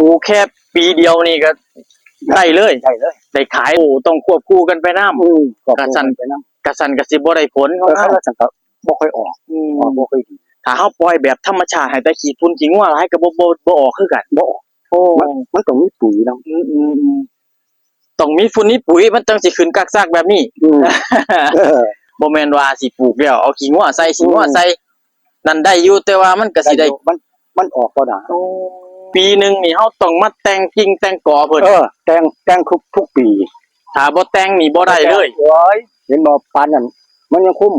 ປູກແຄ່ປີດຽວນີ້ກໍໄດ້ເລີຍ ໄດ້ເລີຍ ໄດ້ຂາຍ. ໂອ້ ຕ້ອງຄວບຄູ່ກັນໄປນຳ. ອືມ ຄວບຄູ່ກັນໄປນຳ ກະຊັ້ນ ກະຊັ້ນກໍຊິບໍ່ໄດ້ຜົນຂອງເຮົາ ເອີ ຄັນວ່າຊັ້ນກໍບໍ່ຄ່ອຍອອກ ອືມ ອອກບໍ່ຄ່ອຍດີ. ຖ້າເຮົາປ່ອຍແບບທຳມະຊາດໃຫ້ແຕ່ຂີ້ຝຸ່ນຂີ້ງົວຫຼາຍ ກໍບໍ່ ບໍ່ ບໍ່ອອກຄືກັນ ບໍ່ອອກ. ໂອ້ ມັນ ມັນຕ້ອງມີປຸ໋ຍນຳ. ອືມໆໆ ຕ້ອງມີຝຸ່ນມີປຸ໋ຍ ມັນຈັ່ງຊິຂຶ້ນກັກຊັກແບບນີ້. ອືມ ເອີ ບໍ່ແມ່ນວ່າຊິປູກແລ້ວເອົາຂີ້ງົວໃສ່ ຂີ້ງົວໃສ່ ອືມ ນັ້ນໄດ້ຢູ່ ແຕ່ວ່າມັນກໍຊິໄດ້ ໄດ້ຢູ່ ມັນ ມັນອອກບໍ່ໄດ້. ໂອ້ ປີໜຶ່ງນີ້ເຮົາຕ້ອງມາແຕ່ງກິ່ງແຕ່ງກໍເພິ່ນ. ເອີ ແຕ່ງ ແຕ່ງທຸກ ທຸກປີ ຖ້າບໍ່ແຕ່ງນີ້ບໍ່ໄດ້ເລີຍ. ໂອ້ຍ ເຫັນບໍ່ ປານນັ້ນມັນຍັງຄຸ້ມ.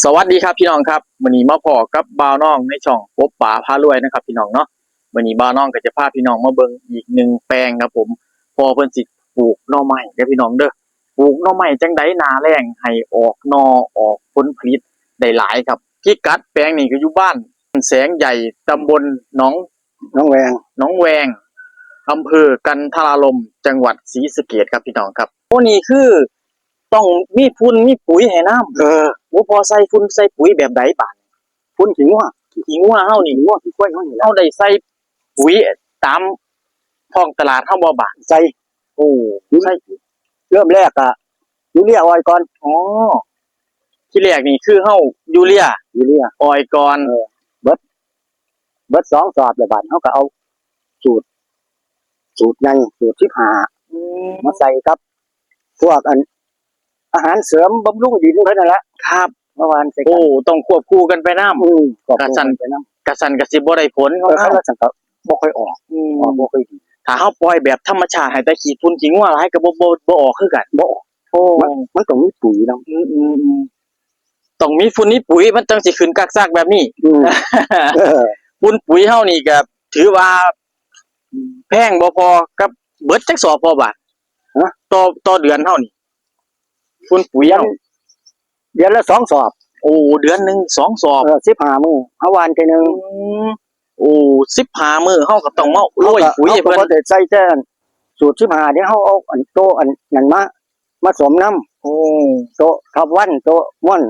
ສະຫວັດດີຄັບພີ່ນ້ອງຄັບ ມື້ນີ້ມາພໍ້ກັບບ່າວນ້ອງໃນຊ່ອງປົບປາພາລວຍນະຄັບພີ່ນ້ອງເນາະ. ມື້ນີ້ບ່າວນ້ອງກໍຈະພາພີ່ນ້ອງມາເບິ່ງອີກໜຶ່ງແປງຄັບຜົມ ພໍ່ເພິ່ນຊິປູກໜໍ່ໄມ້ເດີພີ່ນ້ອງເດີ. ປູກໜໍ່ໄມ້ຈັ່ງໃດໜ້າແລ້ງໃຫ້ອອກໜໍ່ອອກຜົນຜະລິດໄດ້ຫຼາຍຄັບ. ພິກັດແປງນີ້ກໍຢູ່ບ້ານແສງໃຫຍ່ ຕຳບົນໜອງ ໜອງແວງ ໜອງແວງ ອຳເພີກັນທະລາລົມ ຈັງຫວັດສີສະເກດຄັບພີ່ນ້ອງຄັບ. ໂອ້ ນີ້ຄືຕ້ອງມີຝຸ່ນມີປຸ໋ຍໃຫ້ນຳ. ເອີ ໂອ້ ພໍໃສ່ຝຸ່ນໃສ່ປຸ໋ຍແບບໃດບາດ? ຝຸ່ນຂີ້ງົວ ຂີ້ງົວເຮົານີ້ ຂີ້ງົວຂີ້ຄວາຍເຮົານີ້ແຫຼະ. ເຮົາໄດ້ໃສ່ປຸ໋ຍຕາມທ້ອງຕະຫຼາດເຮົາບໍ່ບາດ? ໃສ່ ໂອ້ ໃສ່ ເລີ່ມແລກກະຢູເຣຍອ້ອຍກ່ອນ. ອໍ ທີແລກນີ້ຄືເຮົາຢູເຣຍ ຢູເຣຍອ້ອຍກ່ອນ. ເອີ ເບິດ ເບິດສອງສອບແລ້ວ ບາດເຮົາກໍເອົາສູດ ສູດໃຫຍ່ ສູດສິບຫ້າ ອືມ ມາໃສ່ກັບພວກອັນ ອາຫານເສີມບຳລຸງດິນເພິ່ນນັ້ນລະ. ຄັບ ມາຫວ່ານໃສ່ກັນ. ໂອ້ ຕ້ອງຄວບຄູ່ກັນໄປນຳ. ອືມ ຄວບຄູ່ກັນໄປນຳ ກະຊັ້ນ ກະຊັ້ນກໍຊິບໍ່ໄດ້ຜົນຂອງເຮົາ ເອີ ຄັນວ່າຊັ້ນກໍບໍ່ຄ່ອຍອອກ. ອືມ ອອກບໍ່ຄ່ອຍດີ. ຖ້າເຮົາປ່ອຍແບບທຳມະຊາດໃຫ້ແຕ່ຂີ້ຝຸ່ນຂີ້ງົວຫຼາຍ ກໍບໍ່ ບໍ່ ບໍ່ອອກຄືກັນ. ບໍ່ອອກ. ໂອ້ ມັນ ມັນຕ້ອງມີປຸ໋ຍນຳ. ອືມໆໆ ຕ້ອງມີຝຸ່ນມີປຸ໋ຍ ມັນຈັ່ງຊິຂຶ້ນກັກຊັກແບບນີ້. ອືມ ຝຸ່ນປຸ໋ຍເຮົານີ້ກໍຖືວ່າແພງບໍ່ພໍກັບ ເບິດຈັກສອບພໍບາດ? ຮະ? ຕໍ່ ຕໍ່ເດືອນເຮົານີ້ ຝຸ່ນປຸ໋ຍເຮົາ ເດືອນລະສອງສອບ. ໂອ້ ເດືອນໜຶ່ງສອງສອບ. ເອີ ສິບຫ້າມື້ເຮົາຫວ່ານເທື່ອໜຶ່ງ. ອືມ ໂອ້ ສິບຫ້າມື້ເຮົາກໍຕ້ອງມາໂລຍປຸ໋ຍໃຫ້ເພິ່ນ. ເຮົາກໍບໍ່ໄດ້ໃສ່ແຕ່ສູດສິບຫ້າເດ້ ເຮົາເອົາອັນໂຕອັນນັ້ນມາ ມາສົມນຳ. ໂອ້ ໂຕທັບວັນ ໂຕມ່ວນ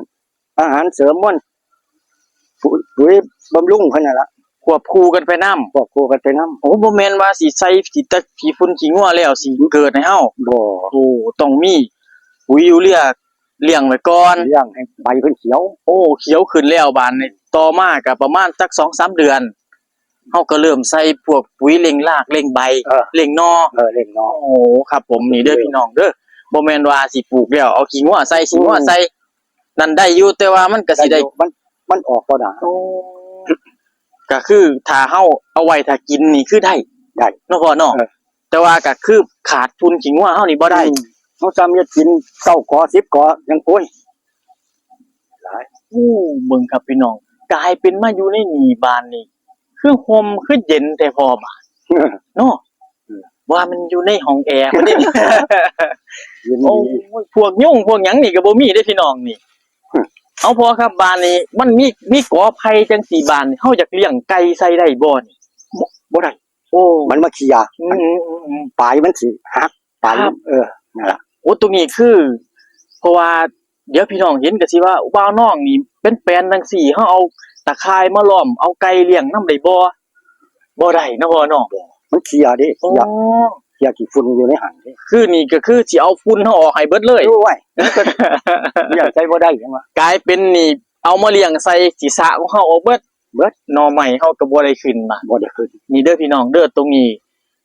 ອາຫານເສີມມ່ວນ ປຸ໋ຍ ປຸ໋ຍບຳລຸງເພິ່ນນັ້ນລະ ຄວບຄູ່ກັນໄປນຳ. ຄວບຄູ່ກັນໄປນຳ. ໂອ້ ບໍ່ແມ່ນວ່າຊິໃສ່ຂີ້ຕະ ຂີ້ຝຸ່ນຂີ້ງົວແລ້ວຊິເກີດໃຫ້ເຮົາ. ບໍ່. ໂອ້ ຕ້ອງມີປຸ໋ຍຢູເຣຍລ້ຽງໄວ້ກ່ອນ ລ້ຽງໃຫ້ໃບເພິ່ນຂຽວ. ໂອ້ ຂຽວຂຶ້ນແລ້ວບາດນີ້ ຕໍ່ມາກໍປະມານຈັກສອງສາມເດືອນ ເຮົາກໍເລີ່ມໃສ່ພວກປຸ໋ຍເລັ່ງລາກເລັ່ງໃບ ເອີ ເລັ່ງໜໍ່. ເອີ ເລັ່ງໜໍ່. ໂອ້ ຄັບຜົມ ນີ້ເດີພີ່ນ້ອງເດີ ບໍ່ແມ່ນວ່າຊິປູກແລ້ວເອົາຂີ້ງົວໃສ່ ຂີ້ງົວໃສ່ ອືມ ນັ້ນໄດ້ຢູ່ ແຕ່ວ່າມັນກໍຊິໄດ້ ໄດ້ຢູ່ ມັນ ມັນອອກບໍ່ໄດ້. ໂອ້ ກໍຄືຖ້າເຮົາເອົາໄວ້ຖ້າກິນນີ້ຄືໄດ້ ໄດ້ເນາະພໍ່ເນາະ. ເອີ ແຕ່ວ່າກໍຄືຂາດຝຸ່ນຂີ້ງົວເຮົານີ້ບໍ່ໄດ້. ອືມ ເຮົາຊ່ຳເຮັດກິນເກົ້າກໍສິບກໍຍັງ ໂອ້ຍ ຫຼາຍ. ໂອ້ ເບິ່ງຄັບພີ່ນ້ອງ ກາຍເປັນມາຢູ່ໃນນີ້ບາດນີ້ ຄືຮົ່ມຄືເຢັນແທ້ພໍ່ບາດເນາະ. ເອີ ວ່າມັນຢູ່ໃນຫ້ອງແອພຸ້ນເດ້. ເຢັນ ໂອ້ຍ ພວກຍຸງພວກຫຍັງນີ້ກໍບໍ່ມີເດ້ພີ່ນ້ອງນີ້. ເອົາ ພໍ່ຄັບ ບາດນີ້ມັນມີ ມີກໍໄຜ່ຈັ່ງຊີ້ ບາດນີ້ເຮົາຢາກລ້ຽງໄກ່ໃສ່ໄດ້ບໍ່ນີ້? ບໍ່ ບໍ່ໄດ້. ໂອ້ ມັນມາເຄຍ ອືມໆໆໆ ປາຍມັນຊິຫັກ ປາຍ ຄັບ ເອີ ນັ້ນລະ. ໂອ້ ຕົງນີ້ຄື ເພາະວ່າດຽວພີ່ນ້ອງເຫັນກໍຊິວ່າ ບ່າວນ້ອງນີ້ເປັນແປນຈັ່ງຊີ້ ເຮົາເອົາຕາຂ່າຍມາລ້ອມ ເອົາໄກ່ລ້ຽງນຳໄດ້ບໍ່? ບໍ່ໄດ້ເນາະພໍ່ເນາະ. ບໍ່ ມັນເຄຍເດ້ ໂອ້ ເຄຍ ເຄຍຂີ້ຝຸ່ນຢູ່ໃນຫັ້ນເດ້. ຄືນີ້ກໍຄືຊິເອົາຝຸ່ນເຮົາອອກໃຫ້ເບິດເລີຍ. ໂອ້ຍ ມັນກໍ ເຄຍໃສ່ບໍ່ໄດ້ຫຍັງວະ ກາຍເປັນນີ້ ເອົາມາລ້ຽງໃສ່ ຊິສະຂອງເຮົາອອກເບິດ. ເບິດ ໜໍ່ໄມ້ເຮົາກໍບໍ່ໄດ້ຂຶ້ນບາດ ບໍ່ໄດ້ຂຶ້ນ. ນີ້ເດີພີ່ນ້ອງເດີ ຕົງນີ້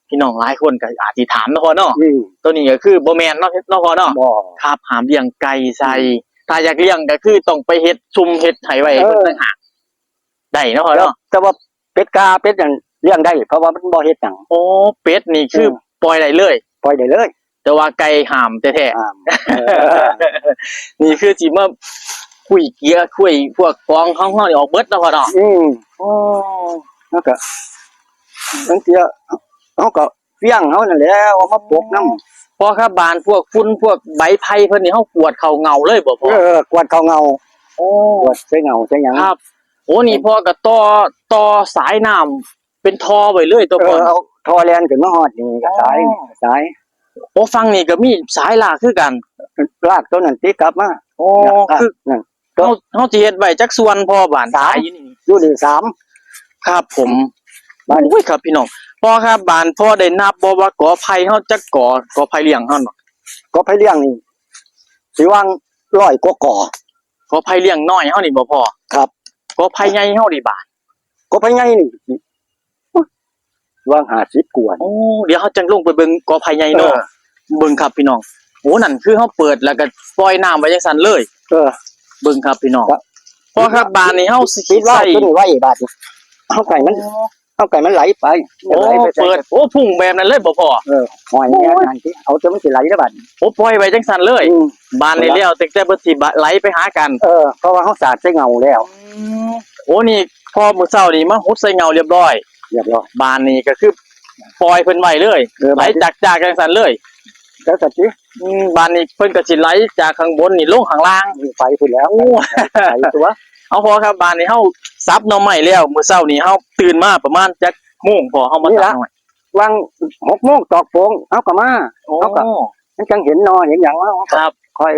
ພີ່ນ້ອງຫຼາຍຄົນກໍອາດຊິຖາມເນາະພໍ່ເນາະ. ອືມ ຕົງນີ້ກໍຄືບໍ່ແມ່ນເນາະ ເນາະພໍ່ເນາະ. ບໍ່ ຄັບ ຫ້າມລ້ຽງໄກ່ໃສ່. ອືມ ຖ້າຢາກລ້ຽງກໍຄືຕ້ອງໄປເຮັດຊຸມເຮັດໃຫ້ໄວ້ເພິ່ນ ເອີ ຕ່າງຫາກ ໄດ້ເນາະພໍ່ເນາະ. ແຕ່ ແຕ່ວ່າເປັດກາເປັດນັ້ນລ້ຽງໄດ້ ເພາະວ່າມັນບໍ່ເຮັດຫຍັງ. ໂອ້ ເປັດນີ້ຄື ເອີ ປ່ອຍໄດ້ເລີຍ ປ່ອຍໄດ້ເລີຍ. ແຕ່ວ່າໄກ່ຫ້າມແທ້ໆ. ຫ້າມ ເອີ ນີ້ຄືຊິມາຄຸຍເກຍ ຄຸຍພວກຂອງຂອງເຮົານີ້ອອກເບິດເນາະພໍ່ເນາະ. ອືມ ໂອ້ ແລ້ວກະ ລາງເທື່ອເຮົາກໍຟຽງເຮົານັ້ນແຫຼະ ເອົາມາປົກນຳ. ພໍ່ຄັບ ບາດພວກຝຸ່ນພວກໃບໄຜ່ເພິ່ນນີ້ ເຮົາກວດເຂົ້າເຫງົ້າເລີຍບໍ່ພໍ່? ເອີ ກວດເຂົ້າເຫງົ້າ. ໂອ້ ກວດໃສ່ເຫງົ້າໃສ່ຫຍັງ. ຄັບ ໂອ້ ນີ້ ນີ້ ພໍ່ກໍຕໍ່ ຕໍ່ສາຍນ້ຳ ເປັນທໍ່ໄວ້ເລີຍຕົວ ເອີ ເພິ່ນ ເອົາທໍ່ແລ່ນຂຶ້ນມາຮອດນີ້ກໍສາຍ ອໍ ສາຍ. ໂອ້ ຝັ່ງນີ້ກໍມີສາຍລາກຄືກັນ ລາກຕົວນັ້ນຕິດກັບມາ. ອໍ ລາກ ຄື ລາກນັ້ນ ເຮົາ ເຮົາຊິເຮັດໄວ້ຈັກສ່ວນພໍບາດ ສາມ ສາຍຢູ່ນີ້ ຢູ່ນີ້ສາມ. ຄັບຜົມ ບາດນີ້ ໂອ້ຍ ຄັບພີ່ນ້ອງ ພໍ່ຄັບ ບາດພໍ່ໄດ້ນັບບໍ່ວ່າ ກໍໄຜ່ເຮົາຈັກກໍ? ກໍໄຜ່ລ້ຽງເຮົາເນາະ ກໍໄຜ່ລ້ຽງນີ້ ຊິວ່າງຮ້ອຍກວ່າກໍ. ກໍໄຜ່ລ້ຽງນ້ອຍເຮົານີ້ບໍ່ພໍ່? ຄັບ. ກໍໄຜ່ໃຫຍ່ເຮົານີ້ບາດ? ກໍໄຜ່ໃຫຍ່ນີ້ ວ່າງຫ້າສິບກວ່າ. ໂອ້ ດຽວເຮົາຈັ່ງລົງໄປເບິ່ງກໍໄຜ່ໃຫຍ່ເນາະ. ເອີ ເບິ່ງຄັບພີ່ນ້ອງ. ໂອ້ ນັ້ນຄືເຮົາເປີດແລ້ວກໍປ່ອຍນ້ຳໄວ້ຈັ່ງຊັ້ນເລີຍ. ເອີ ເບິ່ງຄັບພີ່ນ້ອງ. ພໍຄັບ ບາດນີ້ເຮົາຊິ ປິດວາວ ໃສ່ ຕົວນີ້ໄວ້ບາດນີ້ ເຮົາໃຫ້ມັນ ເຮົາໃຫ້ມັນໄຫຼໄປ. ໂອ້ ເປີດ ໂອ້ ພຸ່ງແບບນັ້ນເລີຍບໍ່ພໍ່? ເອີ ຫ້ອຍແນວນັ້ນຕິ ເອົາແຕ່ມັນຊິໄຫຼເດີບາດນີ້. ໂອ້ ປ່ອຍໄວ້ຈັ່ງຊັ້ນເລີຍ. ອືມ ບາດນີ້ແລ້ວ ແຕ່ ແຕ່ເພິ່ນຊິໄຫຼໄປຫາກັນ. ເອີ ເພາະວ່າເຮົາສາດໃສ່ເຫງົາແລ້ວ. ອືມ ໂອ້ ນີ້ພໍມື້ເຊົ້ານີ້ມາຫົດໃສ່ເຫງົາລຽບຮ້ອຍ. ລຽບຮ້ອຍ. ບາດນີ້ກໍຄືປ່ອຍເພິ່ນໄວ້ເລີຍ. ເອີ ໄຫຼຈາກໆ ຈັ່ງຊັ້ນເລີຍ. ແລ້ວກໍຊິ ອືມ ບາດນີ້ເພິ່ນກໍຊິໄຫຼຈາກຂ້າງບົນນີ້ລົງຂ້າງລ່າງ. ໄປພຸ້ນແລ້ວ. ໂອ້ ໄປຕົວະ. ເອົາ ພໍ່ຄັບ ບາດນີ້ເຮົາສັບໜໍ່ໄມ້ແລ້ວ ມື້ເຊົ້ານີ້ເຮົາຕື່ນມາປະມານຈັກໂມງ ພໍ່? ເຮົາມາສັບໜໍ່ໄມ້ ວ່າງຫົກໂມງຕອກໂປງເຮົາກໍມາ. ໂອ້ ເຮົາກໍ ມັນຈັ່ງເຫັນໜໍ່ເຫັນຫຍັງ ເຮົາກໍ ຄັບ ຄ່ອຍ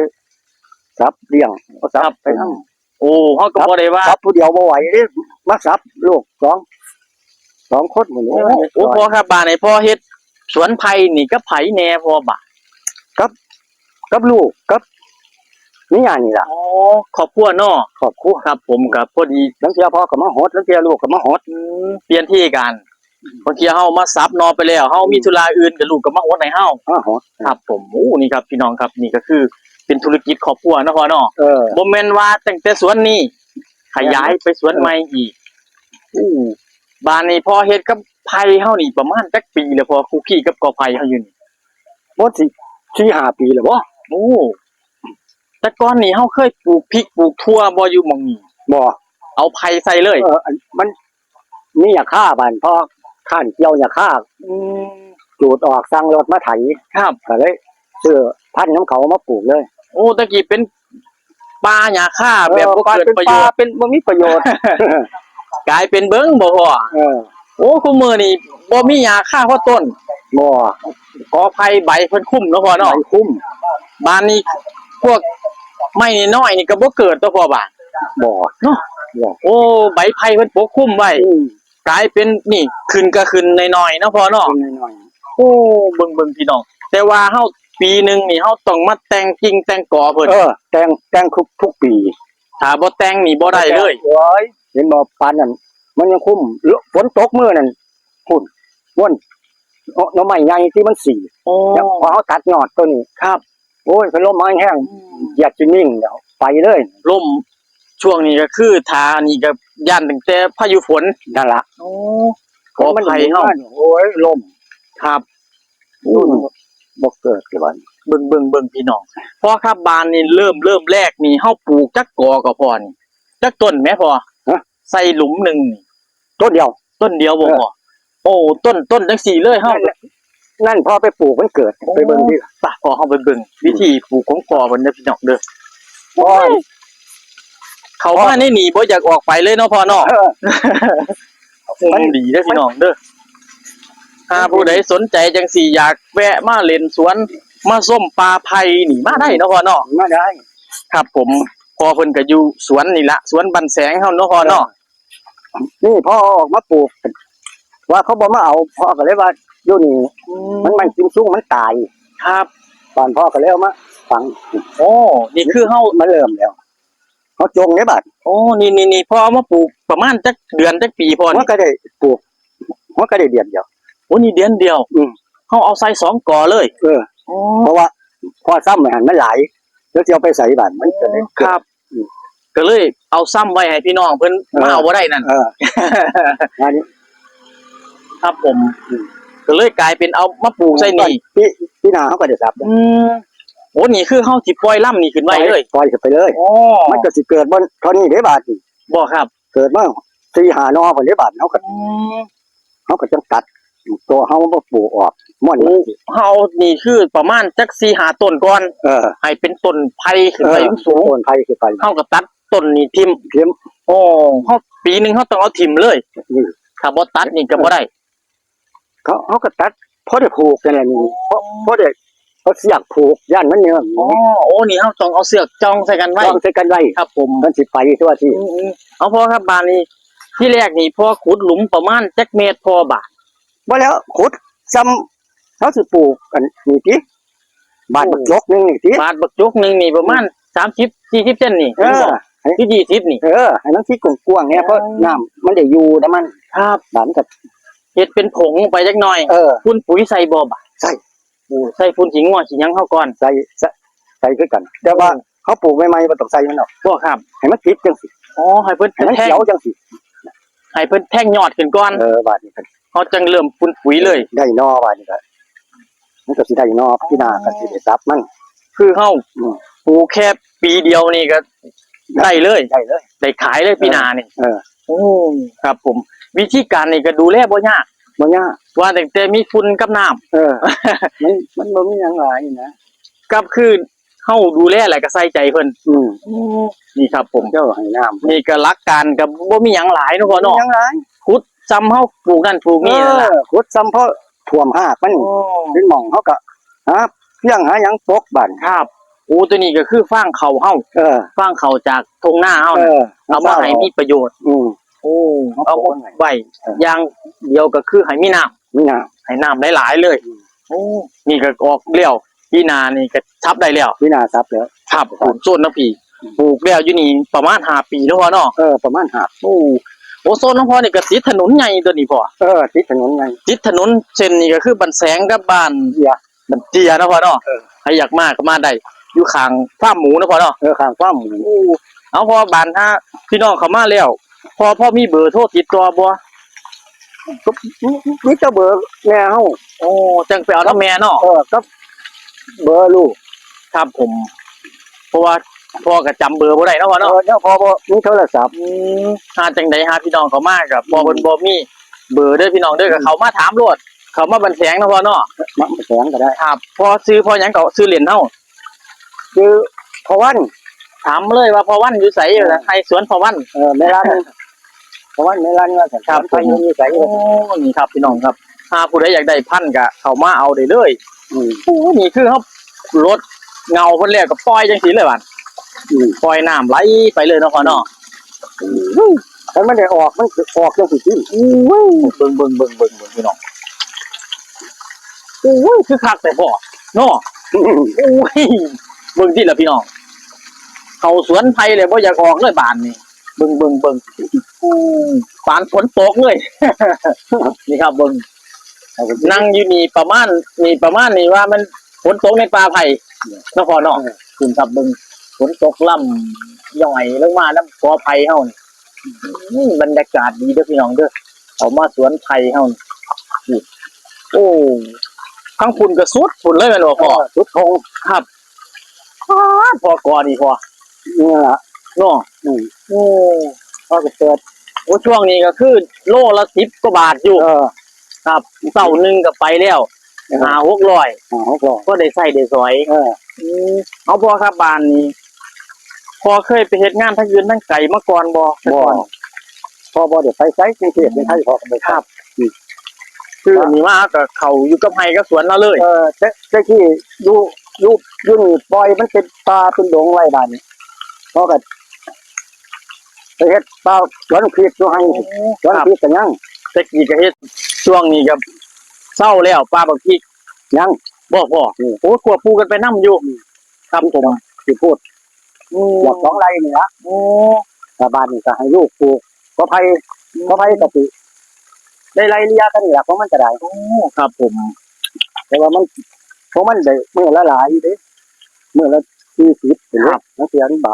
ສັບລ້ຽງ ເອົາສັບ ຄັບ ໄປນຳ. ໂອ້ ເຮົາກໍບໍ່ໄດ້ວ່າ ສັບຜູ້ດຽວບໍ່ໄຫວເດ້ ມາສັບລູກສອງ ສອງຄົນໝົດ. ໂອ້ ໂອ້ ພໍ່ຄັບ ບາດນີ້ພໍ່ເຮັດສວນໄຜ່ນີ້ກັບໃຜແດ່ພໍ່ບາດ? ກັບ ກັບລູກ ກັບເມຍນີ້ລະ. ອໍ ຄອບຄົວເນາະ. ຄອບຄົວ. ຄັບຜົມ. ກໍພໍດີ ລາງເທື່ອພໍ່ກໍມາຫົດ ລາງເທື່ອລູກກໍມາຫົດ. ອືມ ປ່ຽນທີ່ກັນ. ບາງເທື່ອເຮົາມາສັບໜໍ່ໄປແລ້ວ ເຮົາມີ ອືມ ທຸລະອື່ນ ກໍລູກກໍມາຫົດໃຫ້ເຮົາ. ມາຫົດ. ຄັບຜົມ. ໂອ້ ນີ້ຄັບພີ່ນ້ອງຄັບ ນີ້ກໍຄືເປັນທຸລະກິດຄອບຄົວເນາະພໍ່ເນາະ. ເອີ ບໍ່ແມ່ນວ່າຕັ້ງແຕ່ສວນນີ້ ຂະຫຍາຍໄປສວນໃໝ່ອີກ. ເອີ ໂອ້ ບາດນີ້ພໍ່ເຮັດກັບໄຜ່ເຮົານີ້ປະມານຈັກປີແລ້ວພໍ່? ຄຸກຄີກັບກໍໄຜ່ເຮົາຢູ່ນີ້ ບໍ່ ຊິສີ່ຫ້າປີແລ້ວບໍ່? ໂອ້ ແຕ່ກ່ອນນີ້ເຮົາເຄີຍປູກພິກປູກຖົ່ວບໍ່ຢູ່ໝ່ອງນີ້? ບໍ່. ເອົາໄຜ່ໃສ່ເລີຍ. ເອີ ອັນ ມັນ ມີຫຍ້າຄາ ບາດພໍ່ຄ້ານກ່ຽວຫຍ້າຄາ. ອືມ ຈູດອອກ ສັ່ງລົດມາໄຖ. ຄັບ. ກໍເລີຍຊື້ພັນນຳເຂົາມາປູກເລີຍ. ໂອ້ ແຕ່ກີ້ເປັນປ່າຫຍ້າຄາ ເອີ ແບບບໍ່ເກີດປະໂຫຍດ. ເປັນປ່າ ເປັນ ບໍ່ມີປະໂຫຍດ ກາຍເປັນເບິ່ງບໍ່ພໍ່? ເອີ ໂອ້ ຄຸມື້ນີ້ບໍ່ມີຫຍ້າຄາພໍຕົ້ນ. ບໍ່. ກໍໄຜ່ໃບເພິ່ນຄຸມເນາະພໍ່ເນາະ. ໃບຄຸມ. ບາດນີ້ພວກໄມ້ນ້ອຍໆນີ້ກໍບໍ່ເກີດຕົວະພໍ່ບາດ? ບໍ່ເນາະ. ບໍ່. ໂອ້ ໃບໄຜ່ເພິ່ນປົກຄຸມໄວ້. ອືມ ກາຍເປັນນີ້ ຂຶ້ນກໍຂຶ້ນໜ້ອຍໆເນາະພໍ່ເນາະ. ຂຶ້ນໜ້ອຍໆ. ໂອ້ ເບິ່ງໆ ພີ່ນ້ອງ ແຕ່ວ່າເຮົາປີໜຶ່ງນີ້ ເຮົາຕ້ອງມາແຕ່ງກິ່ງແຕ່ງກໍເພິ່ນ. ເອີ ແຕ່ງ ແຕ່ງທຸກ ທຸກປີ. ຖ້າບໍ່ແຕ່ງນີ້ບໍ່ໄດ້ເລີຍ. ໂອ້ຍ ເຫັນບໍ່ ປານນັ້ນ ມັນຍັງຄຸມ ຝົນຕົກມື້ນັ້ນ ພຸ້ນ ມ່ວນ ໜໍ່ ໜໍ່ໄມ້ໃຫຍ່ທີ່ມັນສີ. ໂອ້ ເພາະເຮົາຕັດຍອດຕົວນີ້. ຄັບ. ໂອ້ຍ ຄັນລົມມາແຮງ ອືມ ຢາກຊິນິ່ງແລ້ວ ໄປເລີຍ. ລົມຊ່ວງນີ້ກໍຄືຖ້ານີ້ກໍຢ້ານຕັ້ງແຕ່ພາຍຸຝົນ. ນັ້ນລະ. ໂອ້ ກໍໄຜ່ເຮົາ ໂອ້ຍ ລົມ. ຄັບ. ອືມ ບໍ່ເກີດຄືວ່າ. ເບິ່ງ ເບິ່ງ ເບິ່ງ ພີ່ນ້ອງ ພໍ່ຄັບ ບາດນີ້ເລີ່ມ ເລີ່ມແລກນີ້ ເຮົາປູກຈັກກໍກໍພໍ່ນີ້? ຈັກຕົ້ນແໝ່ພໍ່? ຮະ? ໃສ່ຫຼຸມໜຶ່ງນີ້ ຕົ້ນດຽວ. ຕົ້ນດຽວບໍ່ ເອີ ພໍ່? ໂອ້ ຕົ້ນ ຕົ້ນຈັ່ງຊີ້ເລີຍ ເຮົາ ນັ້ນແຫຼະ ນັ້ນພໍ່ໄປປູກມັນເກີດ. ໂອ້ ໄປເບິ່ງຕິ ໄປ ພໍ່ເຮົາໄປເບິ່ງວິທີປູກຂອງພໍ່ເພິ່ນເດີພີ່ນ້ອງເດີ. ໂອ້ຍ ເຂົ້າມາໃນນີ້ບໍ່ຢາກອອກໄປເລີຍເນາະພໍ່ເນາະ. ເອີ ໂອ້ ມັນດີເດີພີ່ນ້ອງເດີ. ຖ້າຜູ້ໃດສົນໃຈຈັ່ງຊີ້ ຢາກແວະມາຫຼິ້ນສວນ ມາຊົມປ່າໄຜ່ນີ້ ມາໄດ້ເນາະພໍ່ເນາະ. ມາໄດ້. ຄັບຜົມ. ພໍ່ເພິ່ນກໍຢູ່ສວນນີ້ລະ ສວນບ້ານແສງເຮົາເນາະພໍ່ເນາະ. ເອີ ນີ້ພໍ່ເອົາອອກມາປູກ ວ່າເຂົາບໍ່ມາເອົາ ພໍ່ກໍເລີຍວ່າຢູ່ນີ້ ອືມ ມັນ ມັນກິນຊຸງ ມັນຕາຍ. ຄັບ. ບາດພໍ່ກໍເລີຍເອົາມາຝັງ. ໂອ້ ນີ້ຄືເຮົາ ມາເລີ່ມແລ້ວ ເຮົາຈົ່ງເດ້ບາດ. ໂອ້ ນີ້ ນີ້ ນີ້ ພໍ່ເອົາມາປູກປະມານຈັກເດືອນຈັກປີພໍ່ນີ້? ມັນກໍໄດ້ປູກ ມັນກໍໄດ້ເດືອນດຽວ. ໂອ້ ນີ້ເດືອນດຽວ. ອືມ ເຮົາເອົາໃສ່ສອງກໍເລີຍ. ເອີ ອໍ ເພາະວ່າພໍ່ຊ້ຳໃຫ້ຫັ້ນມັນຫຼາຍ ແລ້ວຊິເອົາໄປໃສບາດ ມັນກໍເລີຍ ຄັບ ອືມ ກໍເລີຍເອົາຊ້ຳໄວ້ໃຫ້ພີ່ນ້ອງເພິ່ນ ເອີ ມາເອົາບໍ່ໄດ້ນັ້ນ. ເອີ ອັນນີ້ ຄັບຜົມ. ອືມ ກໍເລີຍກາຍເປັນເອົາມາປູກໃສ່ນີ້. ປີ ປີໜ້າເຮົາກໍໄດ້ສັບ. ອືມ ໂອ້ ນີ້ຄືເຮົາຊິປ່ອຍລຳນີ້ຂຶ້ນໄວ້ເລີຍ? ປ່ອຍ ປ່ອຍຂຶ້ນໄປເລີຍ. ອໍ ມັນກໍຊິເກີດບໍ່ເທົ່ານີ້ເດ້ບາດນີ້. ບໍ່ຄັບ. ເກີດມາສີ່ຫ້າໜໍ່ພຸ້ນເດ້ບາດ ເຮົາກໍ ອືມ ເຮົາກໍຈັ່ງຕັດຕົວເຮົາມາປູກອອກ ມ່ວນ. ໂອ້ ເຮົານີ້ຄືປະມານຈັກສີ່ຫ້າຕົ້ນກ່ອນ. ເອີ ໃຫ້ເປັນຕົ້ນໄຜ່ຂຶ້ນໄປ ເອີ ສູງໆ ເປັນຕົ້ນໄຜ່ຂຶ້ນໄປ ເຮົາກໍຕັດຕົ້ນນີ້ຖິ້ມ. ຖິ້ມ. ໂອ້ ເຮົາ ປີໜຶ່ງເຮົາຕ້ອງເອົາຖິ້ມເລີຍ. ອືມ ຖ້າບໍ່ຕັດນີ້ກໍບໍ່ໄດ້. ເຮົາ ເຮົາກໍຕັດພໍໄດ້ຜູກນັ້ນແຫຼະນີ້. ອໍ ພໍ ພໍໄດ້ເອົາເຊືອກຜູກ ຢ້ານມັນເຫຍື້ອມ. ອໍ ໂອ້ ນີ້ເຮົາຕ້ອງເອົາເຊືອກຈ່ອງໃສ່ກັນໄວ້ ຈ່ອງໃສ່ກັນໄວ້. ຄັບຜົມ. ມັນຊິໄປທົ່ວທີ່. ອືມໆ ເອົາພໍ່ຄັບ ບາດນີ້ ທີແລກນີ້ພໍ່ຂຸດຫຼຸມປະມານຈັກແມັດພໍ່ບາດ? ບໍ່ແລ້ວ ຂຸດຊ່ຳເຮົາຊິປູກອັນນີ້ຕິ ບາດບັກຈົກໜຶ່ງນີ້ຕິ ບາດບັກຈົກໜຶ່ງນີ້ປະມານ ອືມ ສາມສິບ ສີ່ສິບເຊັນນີ້ ເອີ ເຫັນບໍ່ ໃຫ້ ຄື ຊາວ ນີ້ ເອີ ໃຫ້ມັນຊິກວ້າງໆແດ່ ເອີ ເພາະນ້ຳມັນໄດ້ຢູ່ນຳມັນ ຄັບ ບາດມັນກໍເຮັດເປັນຜົງລົງໄປຈັກໜ່ອຍ ເອີ ຝຸ່ນປຸ໋ຍໃສ່ບໍ່ບາດ ໃສ່ ໂອ້ ໃສ່ຝຸ່ນຂີ້ງົວຂີ້ຫຍັງເຮົາກ່ອນ ໃສ່ ໃສ່ ໃສ່ຄືກັນ ແຕ່ວ່າ ໂອ້ ເຮົາປູກໃໝ່ໆບໍ່ຕ້ອງໃສ່ມັນດອກ ບໍ່ຄັບ ໃຫ້ມັນຕິດຈັ່ງຊີ້ ອໍ ໃຫ້ເພິ່ນ ໃຫ້ມັນຂຽວຈັ່ງຊີ້ ໃຫ້ເພິ່ນແທງຍອດຂຶ້ນກ່ອນ ເອີ ບາດນີ້ ເຮົາຈັ່ງເລີ່ມຝຸ່ນປຸ໋ຍເລີຍ ໄດ້ໜໍ່ບາດນີ້ກໍ ມັນກໍຊິໄດ້ໜໍ່ ປີໜ້າກໍຊິໄດ້ສັບມັນ ຄືເຮົາ ອືມ ປູກແຄ່ປີດຽວນີ້ກໍໄດ້ເລີຍ ໄດ້ເລີຍ ໄດ້ຂາຍເລີຍປີໜ້ານີ້ ເອີ ໂອ້ ຄັບຜົມ ວິທີການນີ້ກໍດູແລບໍ່ຍາກ ບໍ່ຍາກ ວ່າຕັ້ງແຕ່ມີຝຸ່ນກັບນ້ຳ ເອີ ມັນ ມັນບໍ່ມີຫຍັງຫຼາຍນະ ກໍຄືເຮົາດູແລແຫຼະ ກໍໃສ່ໃຈເພິ່ນ ອືມ ໂອ້ ນີ້ຄັບຜົມ ເຈົ້າໃຫ້ນ້ຳ ນີ້ກໍຫຼັກການກໍບໍ່ມີຫຍັງຫຼາຍເນາະພໍ່ເນາະ ບໍ່ມີຫຍັງຫຼາຍ ຂຸດຊ່ຳເຮົາປູກນັ້ນປູກນີ້ນັ້ນລະ ເອີ ຂຸດຊ່ຳພໍຖ້ວມຮາກມັນ ໂອ້ ເປັນໝ່ອງ ເຮົາກໍຫາຟຽງຫາຫຍັງປົກບາດ ຄັບ ໂອ້ ຕົວນີ້ກໍຄືຟາງເຂົ້າເຮົາ ເອີ ຟາງເຂົ້າຈາກທົ່ງນາເຮົາ ເອີ ເອົາມາໃຫ້ມີປະໂຫຍດ ອືມ ໂອ້ ເອົາມາໄວ້ ເອີ ຢ່າງດຽວກໍຄືໃຫ້ມີນ້ຳ ມີນ້ຳ ໃຫ້ນ້ຳຫຼາຍໆເລີຍ ອືມ ໂອ້ ນີ້ກໍອອກແລ້ວ ປີໜ້ານີ້ກໍສັບໄດ້ແລ້ວ ປີໜ້າສັບແລ້ວ ຄັບ ປູກໂຊນທາງພີ້ ອືມ ປູກແລ້ວຢູ່ນີ້ປະມານຫ້າປີເນາະພໍ່ເນາະ ເອີ ປະມານຫ້າ ໂອ້ ໂອ້ ໂຊນຂອງພໍ່ນີ້ກໍຕິດຖະໜົນໃຫຍ່ຕົວນີ້ພໍ່ ເອີ ຕິດຖະໜົນໃຫຍ່ ຕິດຖະໜົນເສັ້ນນີ້ກໍຄືບ້ານແສງກັບບ້ານ ເອີ ມັນເຕ້ຍເນາະພໍ່ເນາະ ເອີ ໃຜຢາກມາກໍມາໄດ້ ຢູ່ຂ້າງຟາມໝູເນາະພໍ່ເນາະ ເອີ ຂ້າງຟາມໝູ ໂອ້ ເອົາພໍ່ ບາດຫາພີ່ນ້ອງເຂົ້າມາແລ້ວ ພໍ່ພໍມີເບີໂທຕິດຕໍ່ບໍ່? ກໍມີ ມີແຕ່ເບີແມ່ເຮົາ ໂອ້ ຈັ່ງໄປເອົານຳແມ່ເນາະ ເອີ ກັບເບີລູກ ຄັບຜົມ ເພາະວ່າພໍ່ກໍຈຳເບີບໍ່ໄດ້ເນາະພໍ່ເນາະ ເອີ ແລ້ວພໍ່ບໍ່ມີໂທລະສັບ ອືມ ຫາຈັ່ງໃດຫາພີ່ນ້ອງເຂົ້າມາກໍ ອືມ ພໍ່ເພິ່ນບໍ່ມີເບີເດີພີ່ນ້ອງເດີ ອືມ ກໍເຂົ້າມາຖາມໂລດ ເຂົ້າມາບ້ານແສງເນາະພໍ່ເນາະ ມາບ້ານແສງກໍໄດ້ ຄັບ ພໍ່ຊື່ພໍ່ຫຍັງກໍຊື່ຫຼິ້ນເຮົາ ຊື່ພໍ່ວັນ ຖາມມາເລີຍວ່າພໍ່ວັນຢູ່ໃສ ເອີ ໃຫ້ສວນພໍ່ວັນ ເອີ ແມ່ລັນ ພໍ່ວັນແມ່ລັນວ່າຊັ້ນ ຄັບ ສວນໃຜຢູ່ໃສ ໂອ້ ນີ້ຄັບພີ່ນ້ອງຄັບ ຖ້າຜູ້ໃດຢາກໄດ້ພັນກໍເຂົ້າມາເອົາໄດ້ເລີຍ ອືມ ໂອ້ ນີ້ຄືເຮົາລົດເຫງົ້າເພິ່ນແລ້ວກໍປ່ອຍຈັ່ງຊີ້ເລີຍບາດ ອືມ ປ່ອຍນ້ຳໄຫຼໄປເລີຍເນາະພໍ່ເນາະ ອືມ ຄັນມັນໄດ້ອອກ ມັນຊິອອກຈັ່ງຊີ້ຕິ ໂອ້ຍ ເບິ່ງ ເບິ່ງ ເບິ່ງ ເບິ່ງ ເບິ່ງພີ່ນ້ອງ ໂອ້ຍ ຄືຄັກແທ້ພໍ່ເນາະ ໂອ້ຍ ເບິ່ງຕິລະພີ່ນ້ອງ ເຂົ້າສວນໃຜແລ້ວບໍ່ຢາກອອກເລີຍບາດນີ້ ເບິ່ງ ເບິ່ງ ເບິ່ງ ໂອ້ຍ ປານຝົນຕົກເລີຍ ນີ້ຄັບເບິ່ງ ນັ່ງຢູ່ນີ້ປະມານ ນີ້ປະມານນີ້ວ່າມັນຝົນຕົກໃນປ່າໄຜ່ເນາະພໍ່ເນາະ ເອີ ຄຸນຄັບເບິ່ງ ຝົນຕົກລຳຍ້ອຍລົງມານຳກໍໄຜ່ເຮົານີ້ ອືມ ບັນຍາກາດດີເດີພີ່ນ້ອງເດີ ເຂົ້າມາສວນໄຜ່ເຮົານີ້ ໂອ້ ທາງພຸ້ນກໍສຸດພຸ້ນເລີຍແມ່ນບໍ່ພໍ່? ເອີ ສຸດທົ່ງ ຄັບ ປາດ ພໍ່ ກໍນີ້ພໍ່ ນີ້ລະເນາະ ອືມ ໂອ້ ພໍ່ກໍເປີດ ໂອ້ ຊ່ວງນີ້ກໍຄືໂລລະສິບກວ່າບາດຢູ່ ເອີ ຄັບ ເຊົ້າໜຶ່ງກໍໄປແລ້ວ ເອີ ຫ້າຫົກຮ້ອຍ ຫ້າຫົກຮ້ອຍ ພໍໄດ້ໃຊ້ໄດ້ສອຍ ເອີ ອືມ ເອົາ ພໍ່ຄັບ ບ້ານນີ້ ພໍ່ເຄີຍໄປເຮັດງານທາງອື່ນທາງໄກມາກ່ອນບໍ່? ບໍ່ ແຕ່ກ່ອນ ພໍ່ບໍ່ໄດ້ໄປໃສ ກຸງເທບ ອືມ ໃນໄທ ພໍ່ກໍບໍ່ໄປ ຄັບ ອືມ ຄືນີ້ມາກໍເຂົ້າຢູ່ກັບໄຮ່ກັບສວນລາວເລີຍ ເອີ ແຕ່ ແຕ່ກີ້ຢູ່ ຢູ່ ຢູ່ນີ້ປ່ອຍມັນເປັນປ່າເປັນດົງໄວ້ ບາດນີ້ ພໍ່ກໍ ໄປເຮັດປ່າສວນພິກຢູ່ຫັ້ນ ໂອ້ ສວນພິກກໍຍັງ ແຕ່ກີ້ກໍເຮັດ ຊ່ວງນີ້ກໍເຊົາແລ້ວ ປ່າບັກພິກ ຍັງ ບໍ່ພໍ ອືມ ໂອ້ ຄວບຄູ່ກັນໄປນຳຢູ່ ອືມ ຄັບຜົມ ຊິໂພດ ອືມ ເກືອບສອງໄຮ່ນີ້ລະ ໂອ້ ແລ້ວບາດນີ້ກໍໃຫ້ລູກປູກ ກໍໄຜ່ ອືມ ກໍໄຜ່ກໍຊິໄດ້ໄລ່ເລ່ຍກັນນີ້ລະ ຂອງມັນກໍໄດ້ ໂອ້ ຄັບຜົມ ແຕ່ວ່າມັນ ຂອງມັນໄດ້ມື້ລະຫຼາຍຢູ່ເດ້ ມື້ລະສີ່ສິບ ເປັນ ຄັບ ລະເທື່ອມັນບາດ